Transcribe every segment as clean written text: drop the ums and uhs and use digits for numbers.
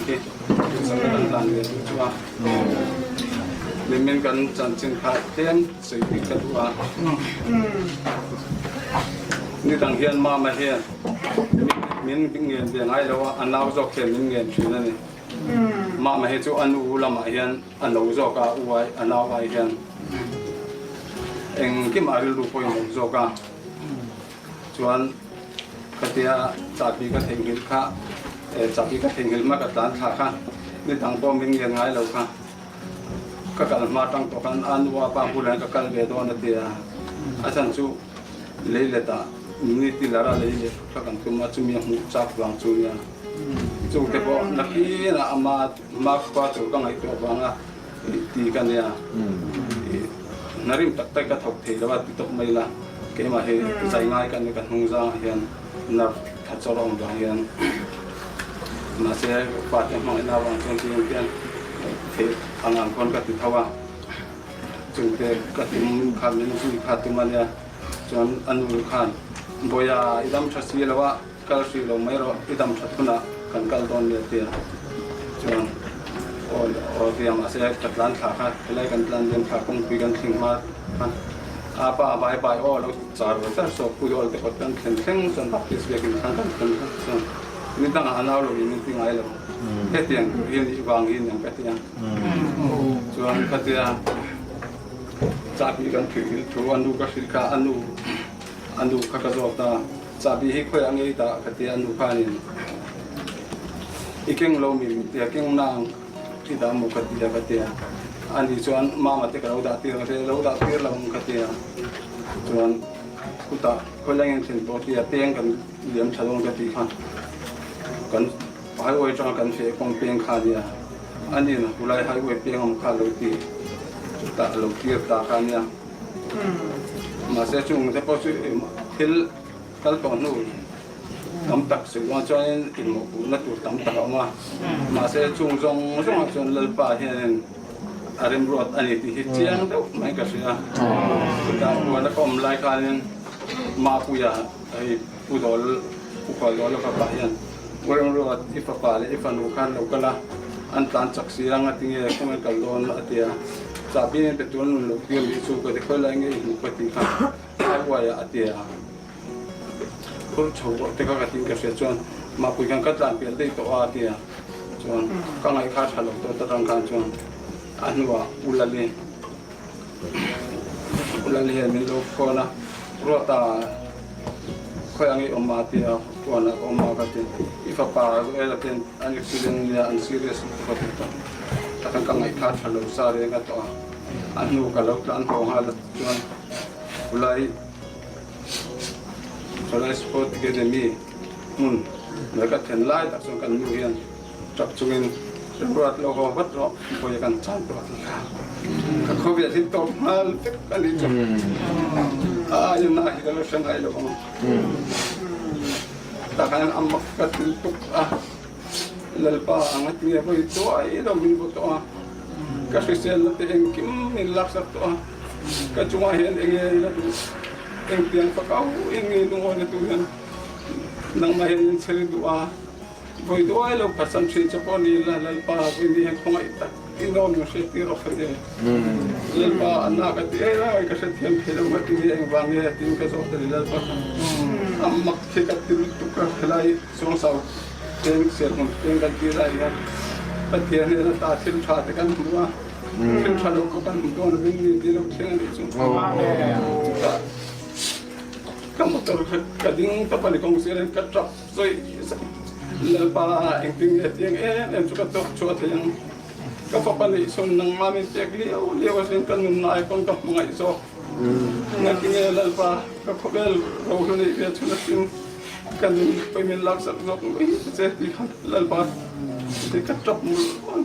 khi duhsakna kan hlan ve duh chu a. Nimin kan chanchin kha tlem sawi bik ka duh a. Nidang hian mama hian min ngen ve ngai lo a, a nau zawk hian min ngen thin a ni. Mama hi chu a nu lamah hian a no zawk a, u ai a nau ai hian engkimah rilru pawimawh zawk a. Chuan khatia chahbi ka theihnghilh kha chahbi ka theihnghilh hma ka tlan thla kha ni dang pawh min ngen ngai lo kha ka kal hma tang tawh khan a nu a pa bulah hian ka kal ve dawn a ti a, a chhan chu lei let ah ni ti lar a lei let kha kan tum a chumi a hmuh chak vang chu nia chungte pawh nakinah ama hma khua tur ka ngaihtuah vanga ti ka nia hna rim tak tak ka thawk thei lo a ti tawp mai la keimah hi zai ngai ka ni ka hnung zangah hian nerve tha chawr a awm vang hian mahse fate hmangaihna avang chuan ti ang hian theih ang ang khawn ka ti tho a chungte ka tum kha min zui kha tum a nia chuan a nu khan Bawiha i dam tha si lo a. Kal hrih lo mai rawh, i dam that hunah kan kal dawn nia tia chuan aw aw tia mahse ka tlan thla kha helai kan tlan liam thla kawngpui kan thleng hma kha a pa bai bai aw lo char ve char saw pui awl te kawt kan thlen thleng chuan Baptist biakin khan kan thlen kha chuan ni dangah a nau lo in min ti ngai lo hetiang tur hi a nih vang hi aniang ka tia chuan khatia chahbi kan thih thu a nu ka hrilh kha a nu a nu kha ka zawt a. Chahbi hi khawiah ngei dah ka ti a nu khanin i keng lo mi mi tia keng nang i dah maw ka ti a ka ti a ani chuan mama te ka lo dah tir ang che lo dah tir lo ang ka ti a chuan chutah khawilai nge thlen tawh tia peng kan liam tha dawn ka tih kha kan highway atanga kan feh kawng peng kha ania anin hulai highway peng awm kha lo ti chutah lo tir ta kha ania. Mahse chung te pawh chu thil kal tawh hnu tam tak sawi dawn chuanin inmawhpuhna tur tam tak a awm a. Mahse chung zawng zawngah chuan Lalpa hianin a remruat a ni tih hi chiang deuh mai ka hria. Chutah huana ka awm lai khanin Mapuia hei Pu Dawl, Pu Khual Dawl a fapa hian U Remruat i fapa leh i fanu khan lo kal a, an tlan chak si a, ngatinge kawng en kal dawn a ti a. Chahbi nen pe tur an rawn lo tir nih chu ka ti khawi lai nge i hmuh ka ti kha highway ah a ti a. Phur chho rawh te kha ka tin ka hria chuan Mapui khan ka tlan pial daih tawh a a ti a. Chuan ka ngaih kha tha lo tawh ta tang khan chuan a hnuah U Lali U Lali hian min lo phone a, Ruata khawi ang i awm a tia huanah ka awm a ka ti. I fapa Joel-a te an accident nia an serious lutuk a ti tawh. Takhan ka ngaih kha tha lo sa reng a tawh a. A hnu ka lo tlan haw nghal a chuan Khulai Khulai Sport Academy hmun hnuai ka thlen lai tak chuan kan nu hian Tap chungin ruat lo haw vat rawh bawi kan chan tawh a ti kha. Ka khawvel hi tawp nghal vek a ni chu. A aina hi ka lo hre ngai lo ang. Takhan a mak ka ti tuk a, Lalpa ang a ti a vawi tuai lo min vaw tawh a, ka hriselna te engkim min laksak tawh a, ka chungah hian enge la duh, engtiang fakau in nge lungawi na tur hian nangmah hian min chher duh a. Vawi duai lo phatsan thin che pawh ni la, Lalpa vawi ni hian khawngaih tak in awm in hriat tir rawh kha e. Lalpa a na ka ti ei lai ka hrethiam thei lo nga ti nge engvang nge tiin ka zawt a ni Lalpa kha. A mak khi ka ti lutuk a, helai Chuangsau peng Serhmun peng kan tih lai hian Pathian hian a ta thil tha te kan hmu a, thil tha lo pawh kan hmu dawn a ring ni ti lo thleng a nih chu. Chutah ka motor kha ka ding tawp a ni kawng sir hian ka tap. Sawi Lalpa engtin nge tiang em em chu ka tawk chhuah thei ang. Ka fapa nih chhun nangmah min pek liau liau asin ka nunna ai pawn ka hmangaih zawk. Ngatinge Lalpa ka khawvel rohlu neih ve chhun asin ka nun pawi min laksak zawk mai che ti khan Lalpa ti ka tap mul mul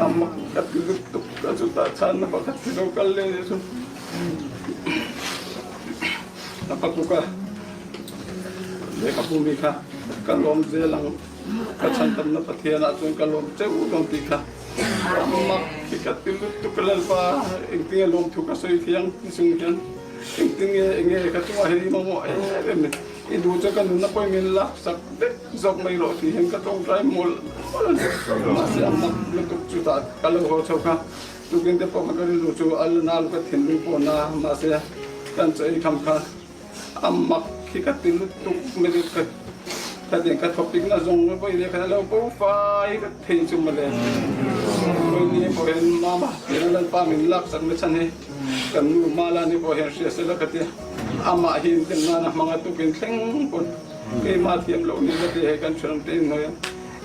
a mak ka ti lutuk ka chutah chhanna pakhat hi lo kal leh ni chu a pakuka. Lehkhabu mi kha ka lawm zel ang, ka chhantamna Pathianah chuan ka lawm cheuh dawn tih kha mak hi ka ti lutuk a Lalpa, engtinge lawmthu ka sawi thiang ti chung hian engtinge enge ka chungah hian i mamawh em em ni. I duh chu ka nunna pawhin min laksak vek zawk mai rawh tih hian ka tawngtai mawlh mawlh a ni. Mahse a mak lutuk chutah ka lo haw chho kha. Tukin te pawh kha ka rilru chu a la na lo, ka thinlung pawh a na. Mahse kan chaw ei kham kha a mak hi ka ti lutuk mai chu ka khatiang ka thawpik na zawng vawi leh khat a lo bo fai ka thei chu mawle. Vawi ni pawh hian mama tia Lalpa min laksak na chhan hi kan nu Malani pawh hian hria sela ka ti. Amah hi inten nana hmang a tukin thleng pawn keimah thiam loh ni ka ti hei kan thianawm te inhnuai a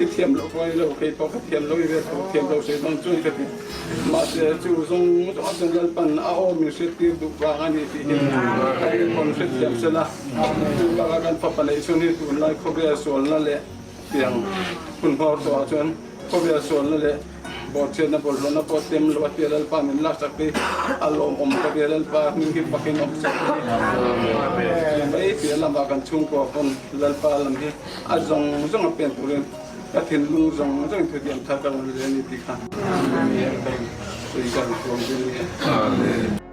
i thiam loh pawh a ni lo kei pawh ka thiam lo i ve tho thiam lo sei dawn chuan ka ti mahse chu zawng zawng a chuan Lalpan a aw min hriat tir duh vang a ni tih hi ka rin pawn hriat thiam sela chu bakah kan fapa neih chhun hi tunlai khawvel sualna leh Tiang hun hmawr tawhah chuan khawvel sualna leh bawhchhiatna bawlhhlawhna pawh tem lo a tia Lalpa min laksak te a lawmawm ka tia Lalpa hming hi fakin awm sak a ni. Mai piah lamah kan chhungkua pawn Lalpa lam hi a zawng zawng a pen turin ka thinlung zawng zawngin thutiam thar ka rawn leh a ni tih kha ka in sawi ka rawn puang zui a ni.